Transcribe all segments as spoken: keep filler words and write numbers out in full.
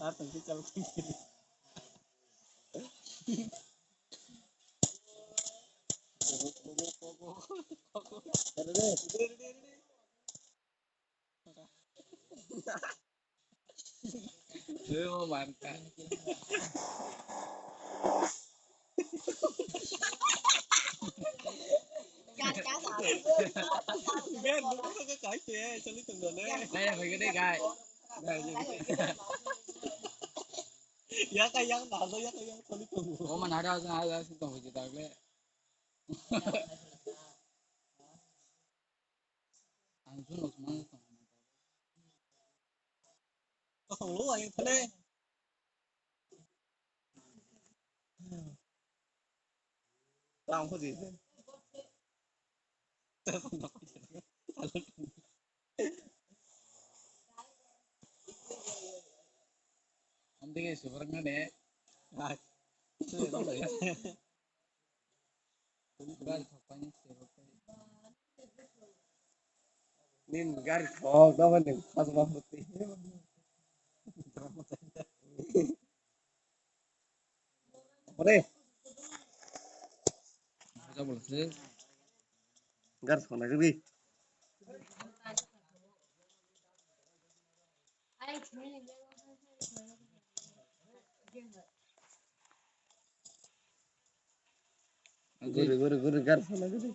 Tar tong khe chal. Emo manka. Gai, buku ka kai te, chali tong ne. Gai, hoy gede gai. Ya ka yang na, ya ka yang chali tong. O man ada sa ada si tong ji tak le. Ang sun os man tong. Oh, lo ay pale. Tang ko di. Ang dige super ngane. Ay. Nin gari thok dama nin khas ma huti. Ore. Gari thok na gari. Guri, guri, guri, gar sana guri.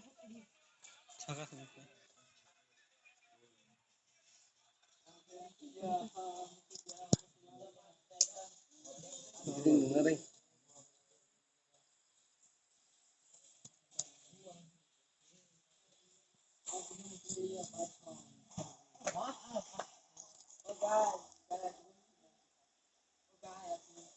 Guri, guri.